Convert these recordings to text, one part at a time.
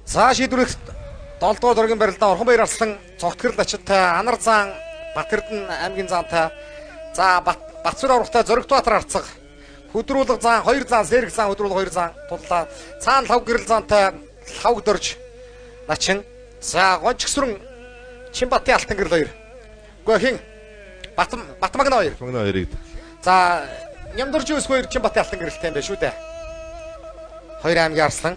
За шийдвэрлэх 7 дугаар дөргийн барилдаа Орхонбаяр Арслан Цогтгэрэл Ачинтай, Анар Заан, Батэрдэн аймгийн заантай. За Батсүр аврагтай Зоригтбаатар Арцаг, Хөдрүүлэг Заан, 2 заан, Сэрэг Заан, Хөдрүүлэг 2 заан туллаа. Цаана Лав гэрэл заантай Лав дөрж Начин. За Гончгсүрэн Чинбатын Алтан гэрэл 2. Үгүй хин Батмагна 2. Батмагна 2-ыг. За Нямдуржи өсгөө 2 Чинбатын Алтан гэрэлтэй юм байна шүү дээ. Хоёр аймгийн Арслан.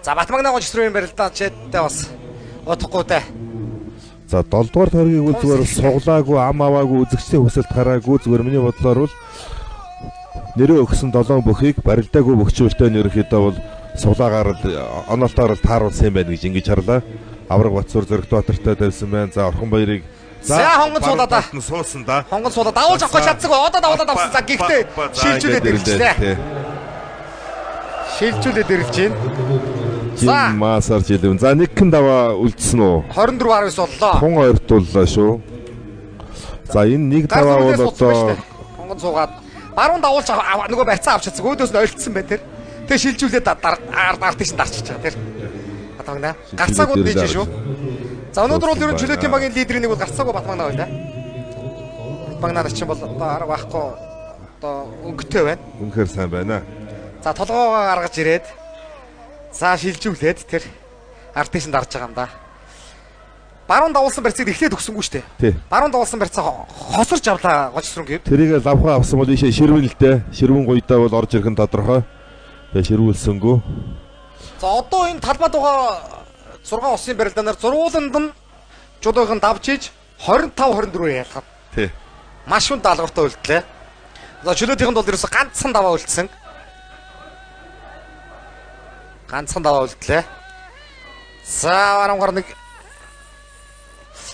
За Батмагна Гончгсүрэн барилдаа чэдтэй бас удахгүй дээ. За 7 дугаар тойргийг бол зүгээр суглаагүй, ам аваагүй, үзэгчдийн хүсэлт гараагүй, зүгээр миний бодлоор бол нэрээ өгсөн 7 бүхийг барилдаагүй бөхчүүлтэй нь ерөнхийдөө бол суглаагаар л оноолтоор л тааруулсан юм байна гэж ингэж харлаа. Авраг Батсуур Зоригтбаатартай тавьсан байна. За Орхонбаярыг за хонгон суулаа да. Суусан да. Хонгон суулаа давуулж авах чадсаг. Одоо давуулаад авсан. За гэхдээ шилжүүлээд ирэлжлээ. Шилжүүлээд ирэлж байна. За масар жилвэн. За нэгхэн даваа үлдсэн үү? 24-19 боллоо. Тун ойртууллаа шүү. За энэ нэг даваа бол одоо хонгон суугаад баруун давуулж нөгөө барьцаа авч чадсан. Өөдөөс нь ойртсон байна тэр. Тэгээ шилжүүлээд ард тийш дарчиж байгаа тэр. Батмагна. Гарцаагүй дийж шүү. За өнөөдөр бол ер нь чөлөөтийн багийн лидерийн нэг бол гарцаагүй Батмагна байна да. Батмагна нар чинь бол одоо арга байхгүй одоо өнгөтэй байна. Үнэхээр сайн байна. За толгоогоо гаргаж ирээд за шилжүүлээд тэр ард тийш дарж байгаа юм да. Баруун давуулсан барьцыг эхлээд өгсөнгүү шүү дээ. Баруун давуулсан барьцаа хосорж авлаа Гожсрон гэв. Тэрийг лавхаа авсан бол ийшээ ширвэн л дээ. Ширвэн гуйдаа бол орж ирэх нь тодорхой. Тэгээ ширвүүлсэнгүү. За одоо энэ талбайд байгаа 6 улсын барилдаанаар зургууланд нь жудуугийн давж иж 25-24 ялгав. Тий. Маш хүн даалгавартай үлдлээ. За чөлөөтийнхэнд бол ерөөсө ганцхан даваа үлдсэн. Ганцхан даваа үлдлээ. За баруун гар нэг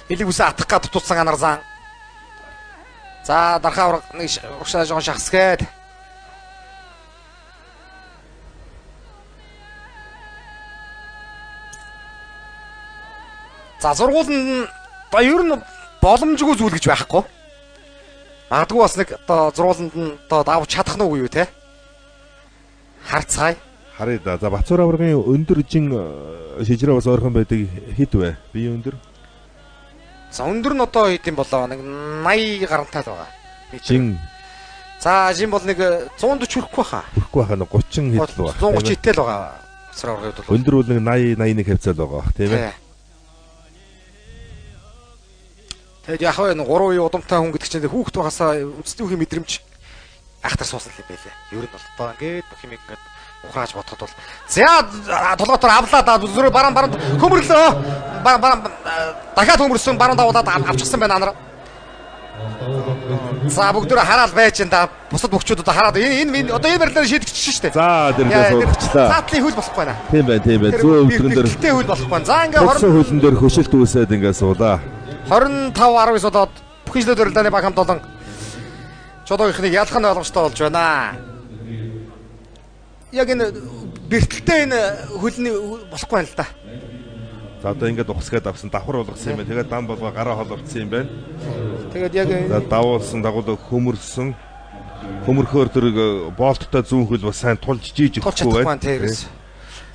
элэг үсээ атах га тутсан анар зан. За дархаа авраг нэг урагшаа жоон шахсгээд. За зургууланд нь ер нь боломжгүй зүйл гэж байхгүй. Магадгүй бас нэг одоо зургууланд нь одоо давж чадах нь үгүй юу те. Харцгаая. Харъя да. За Батсуур аврагын өндөр жин шижрээ бас ойрхон байдаг хэд вэ? Бие өндөр. За өндөр нь одоо хэд юм болоо? Нэг 80 гарантай л байгаа. Жин. За жин бол нэг 140 хүрэхгүй хаа. Хүрэхгүй хаа, нэг 30 хэд л байгаа. 130 хэдтэй л байгаа. Батсуур аврагын хувьд бол. Өндөр бол нэг 80 81 хавцаа л байгаа бах тийм ээ. Тэгэд яг вэ 3 үе удамтай хүн гэдэг чинь хүүхэд байгаасаа үндэсний үеийн мэдрэмж ахтар суусан юм байлээ. Ер нь бол одоо ингээд бүх юм ингээд ухрааж бодоход бол за толгоотор авлаа да зүрх баруун баруун хөмөрлөө. Баруун дахиад хөмөрсөн баруун давуулаад авчихсан байна анар. За бүгдөө хараал байж энэ да. Бусад бөхчүүд одоо хараад энэ одоо энэ барилаар шийдэгч шүү дээ. За дэргээс уугчлаа. Цаатлын хөл болохгүй байна. Тийм байна, тийм байна. Зүүн өвдрөн дээр хөлтэй хөл болохгүй байна. За ингээ 20 хөлн дээр хөшөлт үүсээд ингээ суулаа. 25-19 болоод бүхэн жилийн барилдааны баг хамт олон жодоогийнхныг ялах нь боломжтой болж байна. Яг энэ бэртэлтэй энэ хөлний болохгүй байна л да. За одоо ингээд ухсгаад авсан давхар болгосон юм байна. Тэгээд дам болгоо гараа холбогдсон юм байна. Тэгээд яг за давуулсан дагуул хөмөрсөн. Хөмөрхөөр тэр болттой зүүн хөл бас сайн тулж жийж өгөхгүй байна.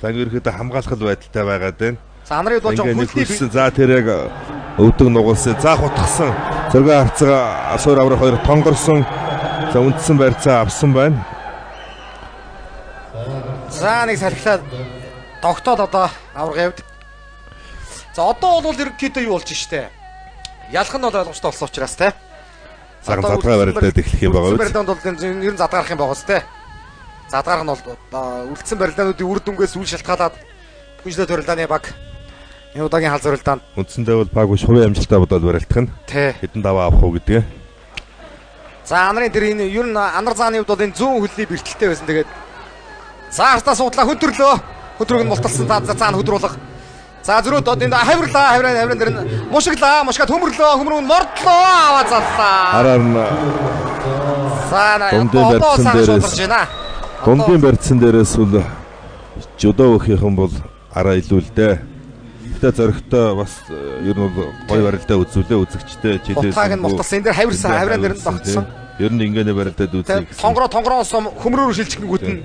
За ингээд ерөөдөө хамгаалах байдалтай байгаад байна. За анарын бол жоо хөлний за тэр яг өвдөг нугуулсан. За хутгсан. Зөргөө харцгаа суур аврах хоёр тонгорсон. За үндсэн барьцаа авсан байна. За нэг салхилаа тогтоод одоо авраг явд. За одоо бол ерөнхийдөө юу болж штэ. Ялах нь бол ойлгомжтой болсон учраас те. Цагаан задгаа барилдаад эхлэх юм байгаа үү? Барилдаанд бол ер нь задгаарах юм байгаа үстэй. Задгаарах нь бол үлдсэн барилдаануудын үр дүнгээс үл шалтгаалаад бүхэнжлээ барилдааны баг энэ удаагийн хал зорилдаанд үндсэндээ бол баг биш хувийн амжилтаа бодоод барилдах нь. Хэдэн даваа авах уу гэдгээ. За анарын тэр энэ ер нь анар зааны хувьд бол энэ зүүн хөлний бэртэлтэй байсан. Тэгээд за артаа суудлаа хөнтөрлөө. Хөнтрөг нь мулталсан. За заана хөдрүүлэг. За зөрөөд одоо энэ хавирлаа, хавиран дээр нь мушиглаа, мушгаад хөмөрлөө, хөмрөг нь мордлоо, аваа заллаа. Хараар нь за одоо сайн шударч байна. Дундын барьцсан дээрээс бол жудоо өгөхийн бол араа илүү л дээ. Гэтэ зоригтой бас ер нь бол гоё барилдаа үзүүлээ үзэгчтэй чилээс. Утгааг нь мулталсан. Энэ дээр хавирсан, хавиран дээр нь тогтсон. Ер нь ингээнэ барилдаад үзье гэсэн. Тонгороо тонгороос хөмрөөр шилжихэнгүүт нь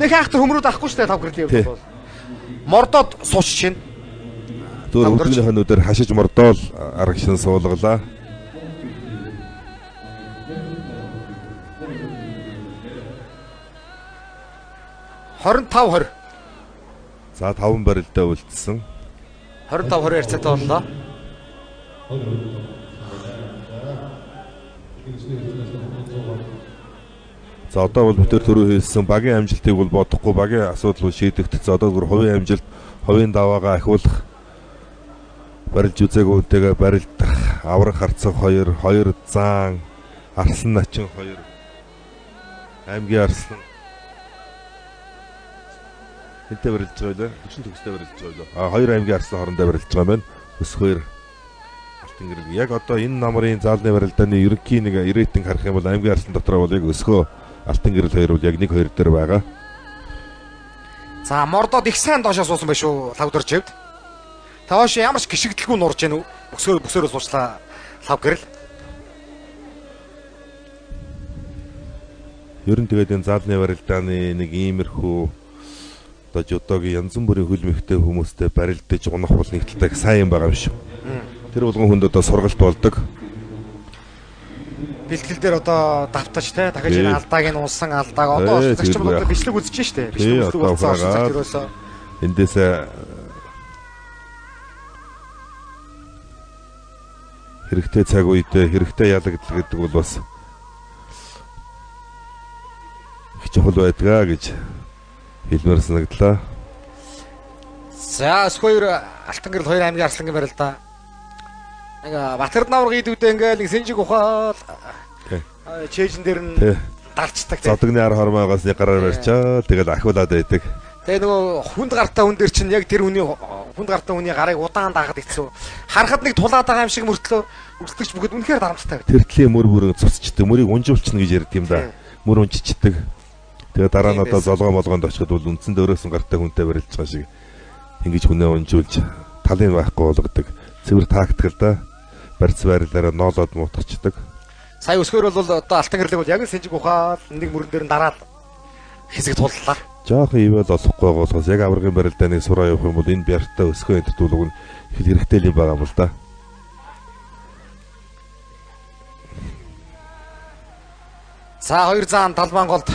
нэг хайхтар хөмрүүд авахгүй шүү дээ тав гэрлийн хувьд бол. Мордоод суучж байна. Зүгээр өвдгөнийхөө нүдээр хашиж мордоол арагшин суулгалаа. 25-20. За 5 барилдаа үлдсэн. 25-20 харьцаатай боллоо. За одоо бол бүтээр түрүү хийсэн багийн амжилтыг бол бодохгүй, багийн асуудал бол шийдэгдсэн. Одоо зүгээр хувийн амжилт, хувийн даваагаа ахиулах, барилж үзээгүй хүнтэйгээ барилдах, аврах харцах 2, 2 заан, Арслан начин 2, аймгийн Арслан. Хэнтэй барилж байгаа вэ? 40 төгстэй барилж байгаа вэ? А хоёр аймгийн Арслан хоорондоо барилж байгаа юм байна. Өсгөөр Алтан гэрэл. Яг одоо энэ намрын заалны барилдааны ерөнхий нэг рейтинг харах юм бол аймгийн Арслан дотор бол яг Өсгөө Алтан гэрэл хоёр бол яг 1-2 дээр байгаа. За мордоод их сайн доошоо суусан байх шүү лавдэрч хэвд. Тааш ямар ч гიშгдэлгүй нурж гэнэ үү? Бүсөөрөө суучлаа лав гэрэл. Ер нь тэгээд энэ заалны барилдааны нэг иймэрхүү одоо жудогийн янз бүрийн хөл мэхтэй хүмүүстэй барилдаж унах бол нэг талтай сайн юм байгаа юм шүү. Тэр болгон хүнд одоо сургалт болдог. Бэлтгэл дээр одоо давтаж те дахиж энэ алдааг нь унсан алдааг одоо орцогч бол одоо бичлэг үзэж штэ. Бичлэг үздэг болсон орсон цаг тэрөөсөө эндээсээ хэрэгтэй цаг үедээ хэрэгтэй ялагдал гэдэг бол бас их чухал байдгаа гэж хэлмээр санагдлаа. За Өсгөөр Алтан гэрэл хоёр аймгийн Арслангийн барилдаа. Нэг Батэрд навраг идүүдээ ингээл нэг сэнжиг ухаал чэйжэн дээр нь далчдаг. Зодогны ар хормоогоос нэг гараар барьчаа тэгэл ахиулаад байдаг. Тэгээ нөгөө хүнд гартай хүн дээр чинь яг тэр хүний хүнд гартай хүний гарыг удаан дагаад хэцүү. Харахад нэг тулаад байгаа юм шиг мөртлөө өрсөлдөгч бүгд үнэхээр дарамттай байдаг. Тэр тлийн мөр бүрэн цуцчдаг. Мөрийг унжуулчихна гэж ярьд юм да. Мөр унжчихдаг. Тэгээ дараа нь одоо золгоо молгоонд очиход бол үндсэндээ өрөөсөн гартай хүнтэй барилж байгаа шиг ингэж хүнээ унжуулж талын байхгүй болгодог. Цэвэр тактик л да. Барьц байрлалаараа ноолоод муутгачдаг. Сая өсгөр бол одоо Алтан гэрлэг бол яг л сэнжиг ухаал нэг мөрөн дээр нь дараад хэсэг туллаа. Жохон ивэл олохгүй болохоос яг аваргын барилдааныг сураа явах юм бол энэ бяртаа өсгөө энтерт бол уг нь их хэрэгтэй юм байгаа юм л да. За хоёр заан талбан голд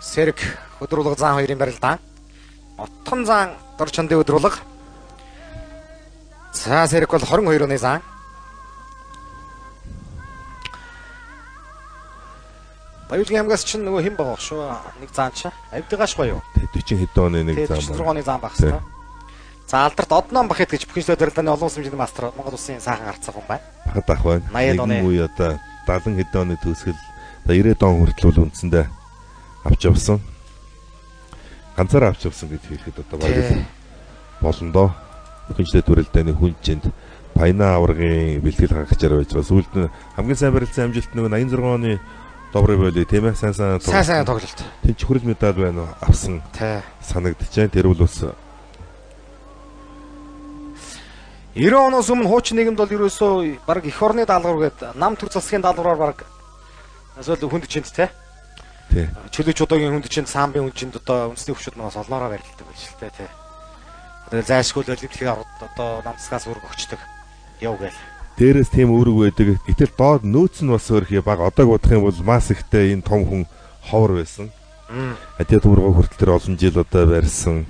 Сэрэг өдрүүлэг заан хоёрын барилдаан. Отхон заан дор чандын өдрүүлэг. За Сэрэг бол 22 оны заан. Баяулгийн аймгаас чинь нөгөө хэн байгаа шүү. Нэг заан чи. Авдигаш гоё юу? 40 хэдэн оны нэг заан байна. 46 оны заан байх хэвээр. За алдарт Одноон Бахет гэж бүхэн шлөө барилдааны олон улсын хэмжээний мастер Монгол улсын сайхан гарцсан хүн байна. Бахад ах байна. 80 оны үе одоо 70 хэдэн оны төгсгөл 90 он хүртэл бол үндсэндээ авч явсан. Ганцаараа авч явсан гэж хэлэхэд одоо баг болно доо. Бүхэн барилдааны хүн чинд Паяна аваргын бэлтгэл хангагчаар байж байгаа. Сүүлд нь хамгийн сайн барилцсан амжилт нөгөө 86 оны добрый боли тийм ээ сайн сайн тоглолт. Тэн чөхрөл медаль байна уу авсан. Санагдчихээн. Тэр бол бас 90 оноос өмнө хуучин нийгэмд бол ерөөсөө баг эх орны даалгавар гээд нам төр засгийн даалгавраар баг эсвэл хүнд чинд те. Чөлөөч удаагийн хүнд чинд самбын хүнд чинд одоо үндэсний хөвчүүд манаас олноороо барилдаг байж л те. Тэгээд зайлшгүй олимпийн аврагд одоо нам засгаас үүрэг өгчдөг. Яв гээл. Дээрээс тийм үүрэг байдаг. Гэтэл доод нөөц нь бас өөрхий баг одог бодох юм бол мас ихтэй энэ том хүн ховор байсан. Адиа төвөргөө хүртэл тэр олон жил одоо барьсан.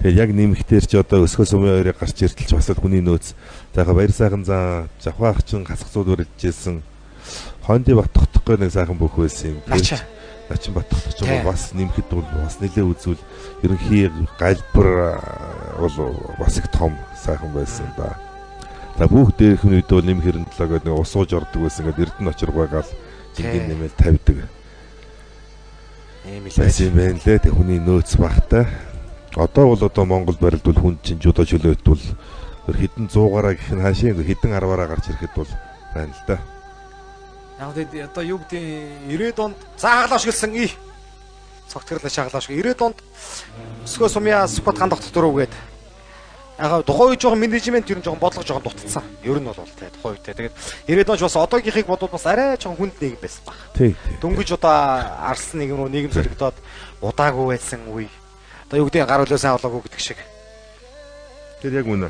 Тэгээд яг нэмэхтэр чи одоо өсгөө сумын хоёрыг гарч иртэл ч бас л хүний нөөц. За яг баяр сайхан зан Жавхаа ах чин гасгацууд барилжсэн. Хонди бат тогтохгүй нэг сайхан бүх байсан юм. Начин бат тогтох ч бас нэмэхэд бол бас нэлээ үзвэл ерөнхий галбар бол бас их том сайхан байсан да. За бүх дээрх нь үед бол нэмэх 97 гэдэг нэг усууж ордог байсан. Ингээд Эрдэнэ очиргойгаал жинхэнэ нэмэл тавьдаг. Ийм л байсан юм байна лээ. Тэг хүний нөөц багтай. Одоо бол одоо Монгол барилд бол хүн чинь жудо чөлөөт бол хэдэн 100-аараа гэх нь хаашаа хэдэн 10-аараа гарч ирэхэд бол байна л да. Яг тэгээд одоо юу гэдэг 90-ад онд за хаглаа шигэлсэн и цогтгорлоо шаглаа шиг 90-ад онд өсгөө сумья Сүхбат гандах дөрөв гээд яг тухайн үед жоохон менежмент ер нь жоохон бодлого жоохон дутцсан. Ер нь бол те тухайн үед те. Тэгээд 90-ад онч бас одоогийнхыг бодвол бас арай жоохон хүнд нийгэм байсан баг. Тий. Дөнгөж одоо арслан нийгэм рүү нийгэм солигдоод удаагүй байсан үе. Одоо юу гэдгийг гар хөлөө сайн болоогүй гэдэг шиг. Тэр яг үнэ.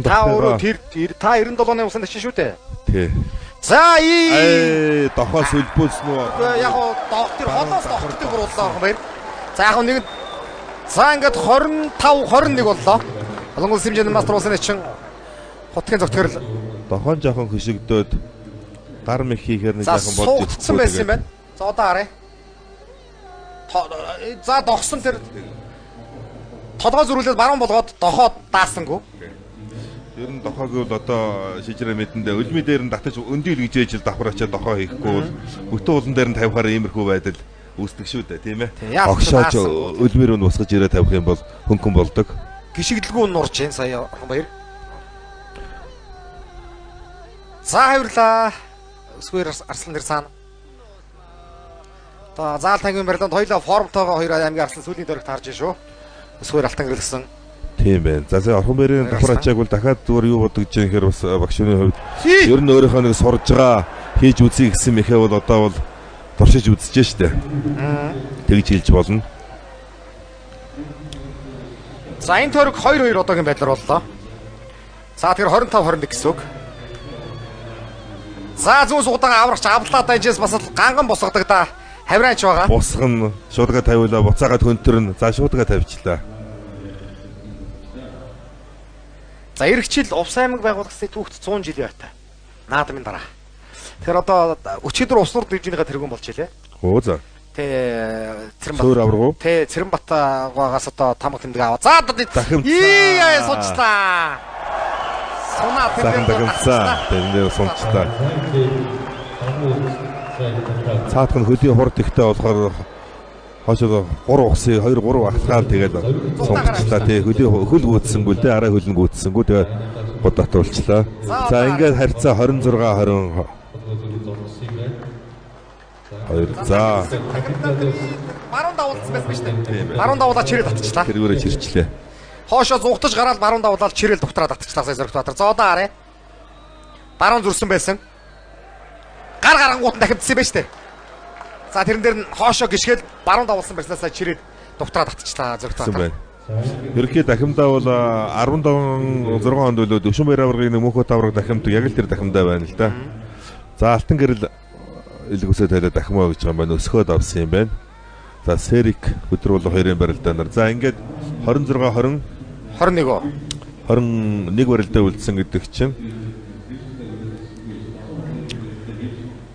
Та өөрөө тэр та 97 оны усан тачин шүү дээ. Тий. За ий. Дохоос хөлбөөсөн үү? Яг гоо тэр холоос дохтыг бурууллаа Орхон Баяр. За яг нэг за ингээд 25 21 боллоо. Олон улсын хэмжээний мастер улсын начин Хутгийн зогтгорл дохон жоохон хөшигдөөд гар мэх хийхээр нэг жоохон болж ирсэн байсан юм байна. За одоо харъя. За догсон тэр толгой зөрүүлээд баруун болгоод дохоо даасангүй. Ер нь дохоог бол одоо шижрээ мэдэндээ өлмий дээр нь татаж өндийл гэж ээжил давхар ачаа дохоо хийхгүй бол бүтэн уулан дээр нь тавихаар иймэрхүү байдал үүсдэг шүү дээ, тийм ээ. Огшоож өлмөр нь бусгаж ирээ тавих юм бол хөнгөн болдог. Гიშгэлгүй нурж байна сая Орхон Баяр. За хавирлаа. Өсгөр Арслан тэр цаана. Одоо заал тангийн барилданд хоёлаа формтойгоо хоёр аймгийн Арслан сүүлийн дөрөгт харж шүү. Өсгөр Алтан гэрэлсэн. Тийм байна. За сая Орхон Баярын давхар ачааг бол дахиад зүгээр юу бодож байгаа гэхээр бас багшны хувьд ер нь өөрийнхөө нэг сурж байгаа хийж үзье гэсэн мэхээ бол одоо бол туршиж үзэж штэ. Тэгж хэлж болно. За энэ тойрог 2-2 одоогийн байдлаар боллоо. За тэгэхээр 25-21 гэсэн үг. За зүүн суудаан аврагч авлаа дайжээс бас ганган босгодог да. Хавраач байгаа. Босгоно шуудгаа тавиулаа буцаагаад хөнтөрнө. За шуудгаа тавьчлаа. За эх жил Увс аймаг байгуулагдсны түүхт 100 жилийн ойтой. Наадмын дараа. Тэгэхээр одоо өчигдөр Увс нуур дивжинийхээ тэргүүн болж илээ. Оо за. Тэ Цэрэнбат. Сөөр авраг уу? Тэ Цэрэнбатаагаас одоо тамга тэмдэг аваа. За ии яа суучлаа. Сунаа тэр дээр тэрэн дээр сунчлаа. Цаадах нь хөлийн хурд ихтэй болохоор хойшоо 3 ухсыг 2 3 ахлахаар тэгээд сунчлаа. Тэ хөлийн хөл гүйцсэнгүү л дээ арай хөл нь гүйцсэнгүү тэгээд гол татуулчлаа. За ингээд харьцаа 26 20 2 за баруун давуулсан байсан шүү дээ. Баруун давуулаа чирэл татчихлаа. Тэргүүрээ чирчлээ. Хоошоо зугтаж гараад баруун давуулаад чирэл дугтраа татчихлаа сая Зоригт Баатар. За одоо харъя. Баруун зүрсэн байсан. Гар гарангуут нь дахимдсан байж тээ. За тэрэн дээр нь хоошоо гიშгээл баруун давуулсан байснасаа чирэл дугтраа татчихлаа Зоригт Баатар. Ерөнхий дахимдаа бол 17 6 онд үлээ Дөвшин Баяр аваргын нэг мөнхөт аварга дахимд яг л тэр дахимдаа байна л да. За Алтан гэрэл илгүүсээ тавиад дахимаа гэж байгаа юм байна. Өсгөөд авсан юм байна. За Серик өдөр болго хоёрын барилдаанаар. За ингээд 26 20 21 21 барилдаа үлдсэн гэдэг чинь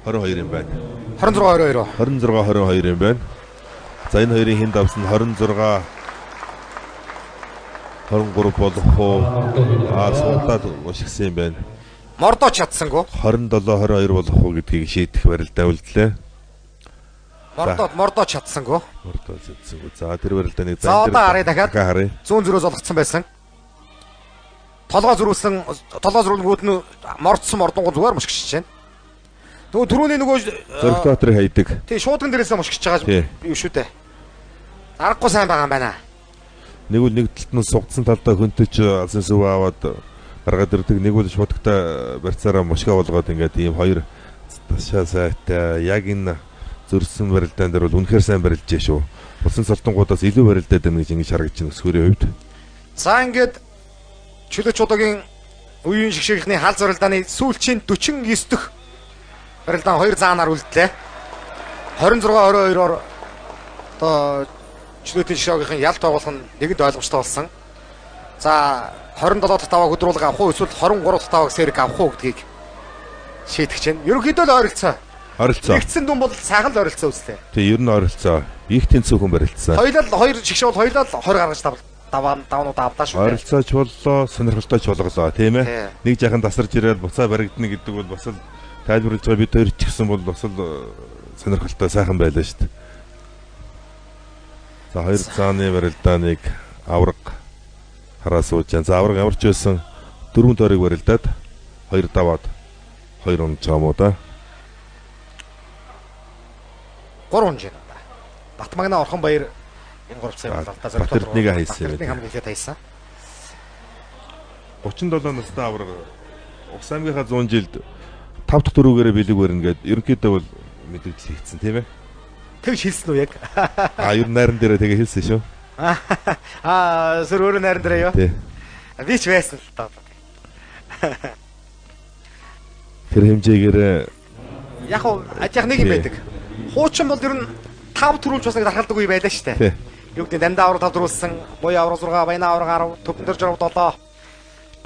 22 юм байна. 26 22. 26 22 юм байна. За энэ хоёрын хинд авсан 26 23 болох уу? Аа суудаад уншигсан юм байна. Мордоо чадсангүй. 27 22 болох уу гэдгийг шийдэх барилдаа үлдлээ. Мордоо чадсангүй. Мордоо чадсангүй. За тэр барилдаа нэг за одоо харъя дахиад. Зүүн зөрөөс олгоцсон байсан. Толгой зөрүүлсэн, толгой зөрүүлгүүд нь мордсон мордонгоо зүгээр мушгиж байна. Нөгөө түрүүний нөгөө Зоригт Баатрыг хайдаг. Тий, шуудган дээрээсээ мушгиж байгаа юу шүү дээ. Аргагүй сайн байгаа юм байна. Нэг үл нэг талд нь сугдсан талдаа хөнтөж алсын сүв аваад гаргаад ирдэг. Нэг үл шуудагтай барьцаараа мушгаа болгоод ингээд ийм хоёр ташаа сайтай яг энэ зөрсөн барилдаан дээр бол үнэхээр сайн барилжээ шүү. Улсын солтонгуудаас илүү барилдаад байна гэж ингэж харагдаж байна өсгөрийн хувьд. За ингээд чөлөөч удаагийн үеийн шигшээхний хал зорилдааны сүүлчийн 49 дэх барилдаан 2 заанаар үлдлээ. 26 22-оор одоо чөлөөтийн шоугийнхын ял тоглох нь нэгэнд ойлгомжтой болсон. За 27 дахь тавааг өдрүүлэг авах уу эсвэл 23 дахь тавааг сэрэг авах уу гэдгийг шийдэх чинь. Ерөнхийдөө л ойролцоо. Ойролцоо. Нэгдсэн дүн бол сайхан л ойролцоо үзлээ. Тий, ер нь ойролцоо. Их тэнцвүүхэн барилцсан. Хоёулаа хоёр шигшээ бол хоёулаа 20 гаргаж давнууд авлаа шүү дээ. Ойролцооч боллоо, сонирхолтой ч болголоо, тийм ээ. Нэг жаахан тасарч ирээд буцаа баригдана гэдэг бол бас л тайлбарлаж байгаа бид хоёр ч гэсэн бол бас л сонирхолтой сайхан байлаа шүү дээ. За хоёр зааны барилдааныг авраг хараа сууж байна. За авраг ямар ч байсан дөрвөн тойрог барилдаад хоёр даваад хоёр унж байгаа юм уу да. 3 унж байна. Батмагна Орхон Баяр энэ 3 цаг болол та Зоригт Баатарт хайсан юм. Нэг хамгийн ихэд хайсан. 37 настай авраг Увс аймгийнхаа 100 жилд 5 дахь дөрөвгөөрөө бэлэг барина гэд ерөнхийдөө бол мэдээлэл хийгдсэн тийм ээ. Тэгж хэлсэн үү яг? А ер нь найран дээрээ тэгээ хэлсэн шүү. Аа, сүр өөрөө найран дээр юу? Тий. Би ч байсан л та. Тэр хэмжээгээр Яг уу ажих нэг юм байдаг. Хуучин бол ер нь 5 төрүүлж бас нэг дархалдаг үе байлаа шүү дээ. Юу гэдэг дамдаа авраг 5 төрүүлсэн, буян авраг 6, баян авраг 10, төвөн дөрж 7.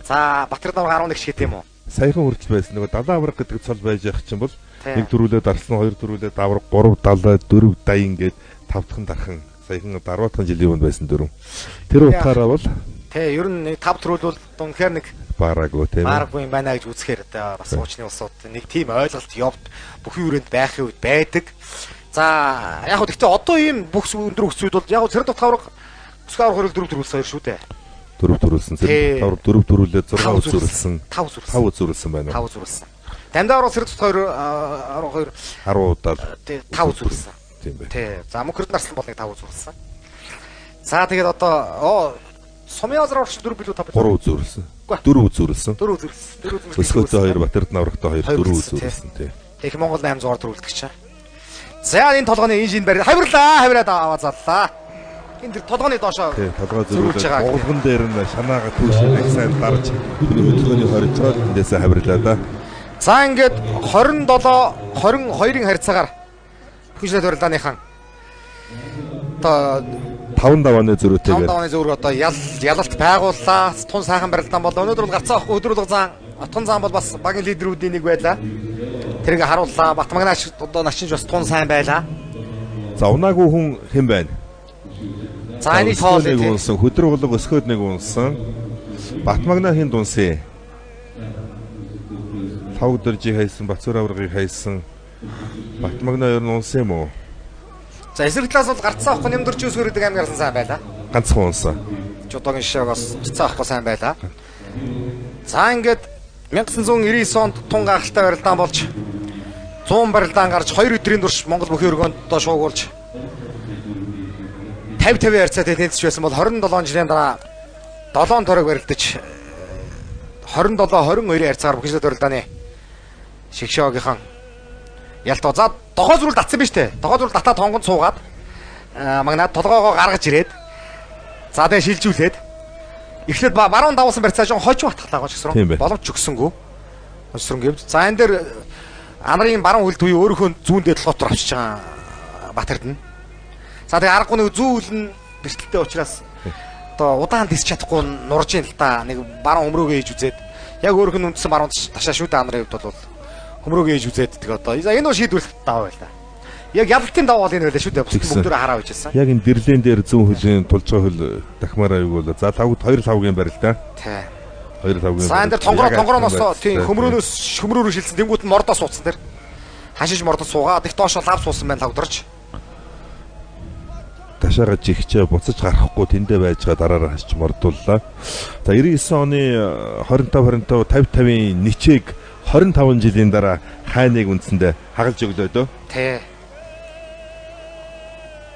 За, Батэр авраг 11 шиг тийм үү? Саяхан хүртэл байсан. Нөгөө 70 авраг гэдэг цол байж явах чинь бол нэг төрүүлээд дарсан, хоёр төрүүлээд авраг, 3 70, 4 80 ингээд 5 дахь дархан саяхан 10 дахь жилийн өмнө байсан дөрөв. Тэр утгаараа бол тий, ер нь 5 төрүүлвэл үнэхээр нэг бараагүй тийм. Бараагүй юм байна гэж үзэхээр бас хуучны улсууд нэг тийм ойлголт явд бүхэн өрөөнд байхын үед байдаг. За, яг хөө гэхдээ одоо ийм бүх өндөр өсвүүд бол яг цэрэг дут авраг өсгөө авраг хоёрыг дөрөв төрүүлсэн хоёр шүү дээ. Дөрөв төрүүлсэн. Цэрэг дут авраг дөрөв төрүүлээд 6 үзүүрлсэн. 5 үзүүрлсэн. 5 үзүүрлсэн байна. 5 үзүүрлсэн. Дамдаа авраг цэрэг дут хоёр авраг хоёр 10 удаа 5 үзүүрлсэн. Тийм байна. Тий. За, Мөнхөрд нарслан бол нэг 5 үзүүрлсэн. За, тэгээд одоо Сумын азар аврагч 4 билүү 5 3 үзүүрлсэн. 4 үзүүрлсэн. 4 үзүүрлсэн. 4 үзүүрлсэн. Өсгөөтэй 2, Батэрд аврагтай 2, 4 үзүүрлсэн тий. Их Монгол 800 төрүүлдэг чинь. За, энэ толгойн энэ шин барь хавирлаа, хавираад аваа заллаа. Энэ тэр толгойн доошоо тий, толгой зөрүүлж байгаа. Гулган дээр нь шанаага түүшээ нэг сайн дарж тэр хөдөлгөөний хоржоод эндээсээ хавирлаа да. За, ингээд 27 22-ын харьцаагаар бүхэншлээ барилдааныхан одоо 5 давааны зөрүүтэйгээр 5 давааны зөөр одоо ялалт байгууллаа. Тун сайхан барилдаан бол өнөөдөр бол гарцаа авахгүй өдрөлг зан Отгон зан бол бас багийн лидерүүдийн нэг байлаа. Тэрийг харууллаа. Батмагнаач одоо начинж бас тун сайн байлаа. За, унаагүй хүн хэн байна? За, энийг тоолъё. Нэг унсан, хөдрөглөг өсгөөд нэг унсан. Батмагнаа хэн дунсан? Лавг дөржийг хайсан, Бацуур аваргыг хайсан. Батмагнаа ер нь унсан юм уу? За, эсрэг талаас бол гарцаа авахгүй нэмдэрч өсгөр гэдэг аймаг гарсан сайн байлаа. Ганцхан унсан. Жудогийн шишээг бас гарцаа авахгүй сайн байлаа. За, ингээд 1999 онд тун гахалтай барилдаан болж 100 барилдаан гарч 2 өдрийн турш Монгол бүхэн өргөөнд одоо шуугуулж 50-50 харьцаатай тэнцэж байсан бол 27 жилийн дараа 7 тойрог барилдаж 27-22 харьцаагаар бүхэншлээ барилдааны шигшээгийнхан ялтаа. За, дохоо зүрэл татсан биз дээ. Дохоо зүрэл татаад тонгонд суугаад магнаад толгоогоо гаргаж ирээд за тэгээ шилжүүлээд эхлээд баруун давуулсан барьцаа жон хожим атглаа гоч гэсэн боломж өгсөнгүү. Өсрөн гэмж. За, энэ дээр анарын баруун хөл туй өөрийнхөө зүүн дээд толгой авчиж байгаа Батэрдэн. За, тэгээ аргагүй нэг зүүн хөл нь бэртэлтэй учраас одоо удаан дисч чадахгүй нурж ин л та нэг баруун хөмрөөгөө хийж үзээд яг өөрөх нь үндсэн баруун ташаа шүү дээ анарын хувьд бол хөмрөөгөө хийж үзээд тэгээ одоо энэ бол шийдвэрлэлт даваа байл та. Яг ялалтын даваа бол энэ байлаа шүү дээ. Бусд бүгдөө хараа байжсэн. Яг энэ дэрлэн дээр зүүн хөлийн тулж байгаа хөл дахмаар аюу бол. За, лавгд хоёр лавгийн барил та. Тий. Хоёр лавгийн. За, энэ дээр тонгорооноос тийм хөмрөөнөөс хөмрөөрөө шилсэн. Тэнгүүд нь мордоо суудсан тэр. Хашиж мордоо суугаад их доошоо лав суусан байна лавдарч. Ташаага жигчээ буцаж гарахгүй тэндээ байж байгаа дараараа хасч мордууллаа. За, 99 оны 25 25 50 50-ын ничээг 25 жилийн дараа хайныг үндсэндээ хагалж өглөө дөө. Тий.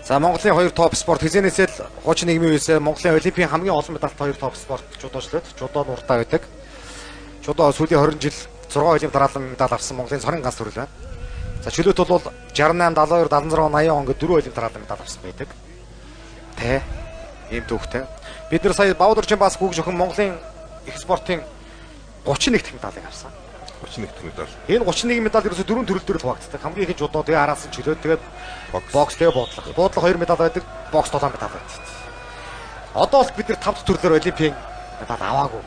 За, Монголын хоёр топ спорт хизэнээсээ л хуучин нийгмийн үеэс Монголын олимпийн хамгийн олон медальтай хоёр топ спорт жудоочлоод жудоо нурдаа байдаг. Жудоо сүүлийн 20 жил 6 олимп дараалан медаль авсан Монголын цорын ганц төрөл байна. За, чөлөөт бол 68, 72, 76, 80 он гэдэг 4 олимп дараалан медаль авсан байдаг. Тэ. Ийм түүхтэй. Бид нар сая Баавдурчин бас гүг жохин Монголын их спортын 31 дахь медалийг авсан. 31 дахь медаль. Энэ 31 медаль ерөөсө дөрвөн төрөл дээр хуваагддаг. Хамгийн их жудоо тэгээ араас нь чөлөө тэгээд бокс тэгээ буудлага. Буудлага 2 медаль байдаг, бокс 7 медаль байдаг. Одоо бол бид нар 5 дахь төрлөөр олимпийн медаль аваагүй.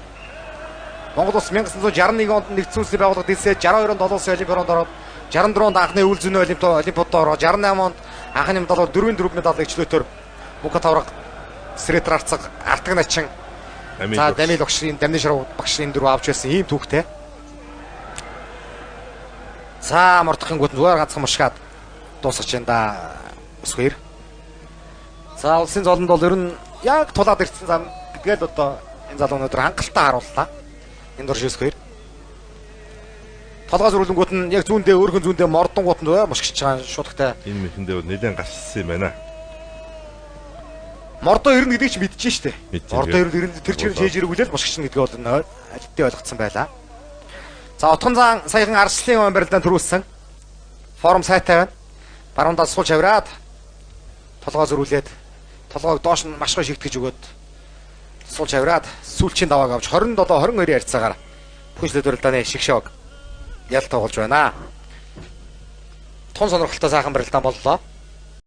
Монгол улс 1961 онд нэгдсэн үндэсний байгууллага дэлсээ 62 онд олон улсын олимпиадад ороод 64 онд анхны үйл зүйн олимпиадад ороод 68 онд анхны медаль бол 4-4 медалийг чөлөөтөөр Мөнх тавраг Сретер арцаг Артаг начин за Дамил багшийн Дамны шарав багшийн дөрөв авч байсан ийм түүхтэй. За, мордохын гүт зүгээр ганцхан мушгаад дуусгах чинь да өсгөр. За, улсын золонд бол ер нь яг тулаад ирсэн зам гэдгээл одоо энэ залуу өнөөдөр хангалттай харууллаа. Энэ дурш өсгөр. Толгой зөрүүлэнгүүт нь яг зүүндээ өөрхөн зүүндээ мордонгууд нь мушгиж байгаа шуудагтай. Энэ мэхэндээ бол нэлээд гарчсан юм байна. Мордоо ирнэ гэдгийг ч мэдчихээн штэ. Мордоо ирнэ тэр чигээр шээж иргүүлэл мушгична гэдгийг бол алидтэй ойлгоцсон байлаа. За, Отгон зан саяхан Арслын он барилдаан төрүүлсэн. Форум сайтай байна. Баруун талд суулж авираад толгой зөрүүлээд Толгойг доош нь маш гоё шигтгэж өгөөд суулж авираад сүүлчийн давааг авч 27-22 харьцаагаар бүхэншлээд барилдааны шигшээг ялт тоглож байна. Тун сонирхолтой сайхан барилдаан боллоо.